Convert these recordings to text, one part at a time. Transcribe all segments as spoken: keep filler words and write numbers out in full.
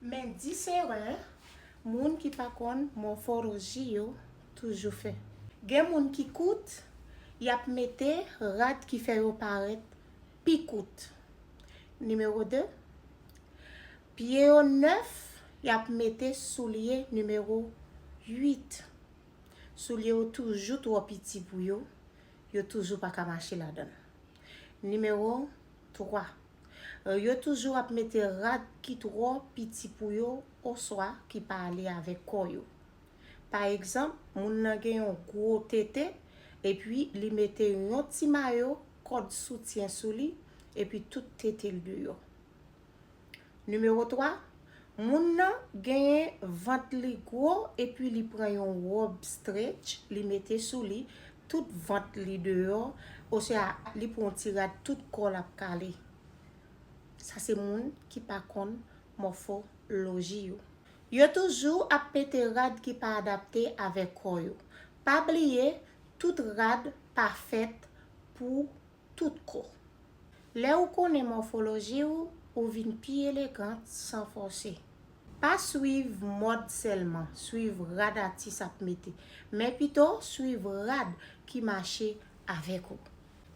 Men dis erè moun ki pa konn mòfoloji yo toujou fè. Gen moun ki kout, y ap mete rad ki fè yo parèt pi kout. Nimewo de, pye yo nèf, y ap mete soulye nimewo uit. Soulye yo toujou twò piti pou yo, yo toujou pa ka mache ladan l. Nimewo twa, yo toujou ap mete rad ki twò piti pou yo oswa ki pa ale avèk kò yo. Pa egzanp, moun nan gen yon gwo tete, epi li mete yon ti mayo, kòd soutyen sou li, epi tout tete l deyò. Nimewo twa, moun nan genyen vant li gwo epi li pran yon wòb stretch, li mete sou li, tout vant li deyò, oswa li pran yon ti rad tout kò l ap kale. Sa se moun ki pa konn mòfoloji yo. Yo toujou ap mete rad ki pa adapte avèk kò yo. Pa bliye, tout rad pa fèt pou tout kò. Lè ou konnen mòfoloji w, ou vin pi elegant san fòse. Pa swiv mòd sèlman, swiv rad atis ap mete, men pito swiv rad ki mache avèk ou.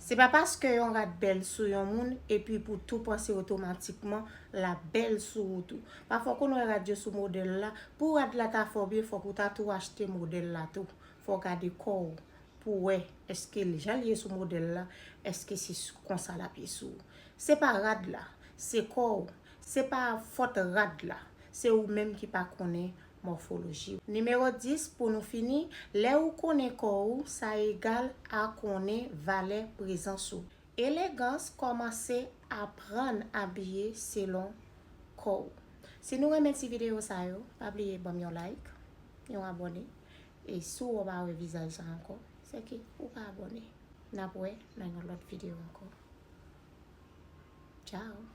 Se pa paske yon rad bèl sou yon moun epi pou tou panse otomatikman l ap bèl sou ou tou. Pafwa w konn wè rad yo sou modèl la, pou rad la ta fè w byen fòk ou ta tou achte modèl la tou. Fò w gade kò w pou w wè èske l jan l ye sou modèl la, èske se konsa l ap ye sou ou. Se pa rad la, se kò w. Se pa fòt rad la, se ou menm ki pa konnen mòfoloji w. Nimewo dis, pou nou fini, lè ou konnen kò w, sa egal a konnen valè prezans ou. Elegans kòmanse aprann abiye selon kò w. Si nou renmen ti videyo sa yo, pa bliye ban m yon like, yon abòne. E si w pa wè vizaj sa ankò, se ke ou pa abòne. N ap wè nan yon lòt videyo ankò. Tchao.